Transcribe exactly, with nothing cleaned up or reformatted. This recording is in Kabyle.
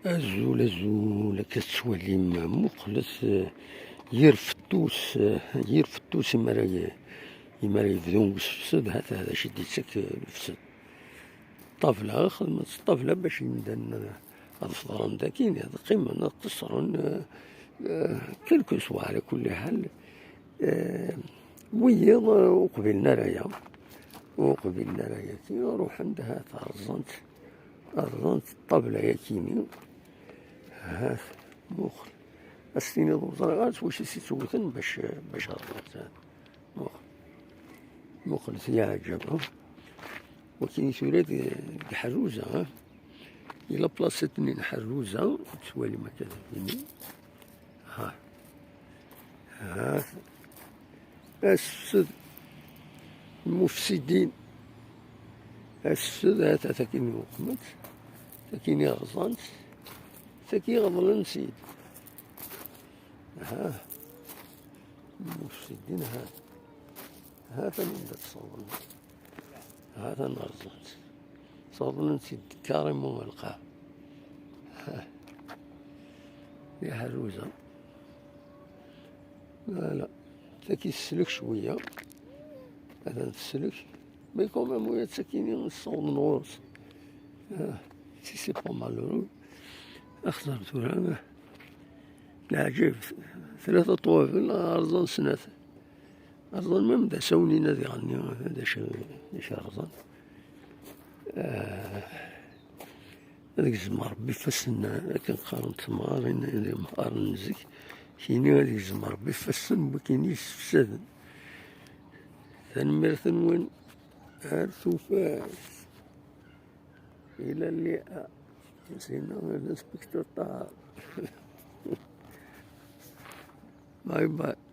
Azul, azul, akka tettwalim, muqlet, eh, yir fettus, eh, yir fettus imi ara y-, imi ara yebdu usefsed, hata d acu i d-yettak, eh, lefsed. Ṭṭabla, xedmen-tt ṭṭabla bac imdanen ad, ad feḍren daki, ad qqimen, ad qeṣṣren, eh, eh, quelque soit, ɛla kulli ḥal. Eh, wiyiḍ, eh, ur qbilen ara aya. Ur qbilen ara ayaki, ruḥen-d, ha, rẓan-tt, rẓan-tt ṭṭabla-yakini. Ha, muqel. Ad s-tiniḍ ur ẓriɣ ara s wacu i s-ittewten bac, bac rẓan-tt. Muqel. Muqel s leɛǧab, ha. Wakin i tura deg, deg ḥerruza, ha. Yella plaṣit-nni n ḥerruza, tettwalim akka dagini. Ha. Ha. Asefsed. Mufsidin. Asefsed, ha, ta-, takin weqment. Takin rẓant. Takin ɣeḍlen-tt-id. Ha. Mufsidin, ha. Ha, tanin da تصور. Ha, tanin rẓant. Sawḍen-tt-id carrément ɣer lqaɛ. Ya ḥerruza. Voilà. Tagi teslek cwiya. Atan teslek. Mais quand même, ula d takini ssawḍen ɣur-s. Ah, si c'est pas malheureux. Axẓer tura. Leɛǧayeb. Tlata ṭwabel, rẓan snat. Rẓan même d asawen-in ad iɣenni, d acu, d acu rẓan. Ah, ad gezmeɣ Rebbi ifassen, akken qqarent temɣarin, imɣaren n zik. Kini ad gezmeɣ Rebbi ifassen n wakken i yessefsaden. Tanemmirt-nwen. Ar tufat. Ila liqa. Sina l'inspecteur Tahar. Bye bye.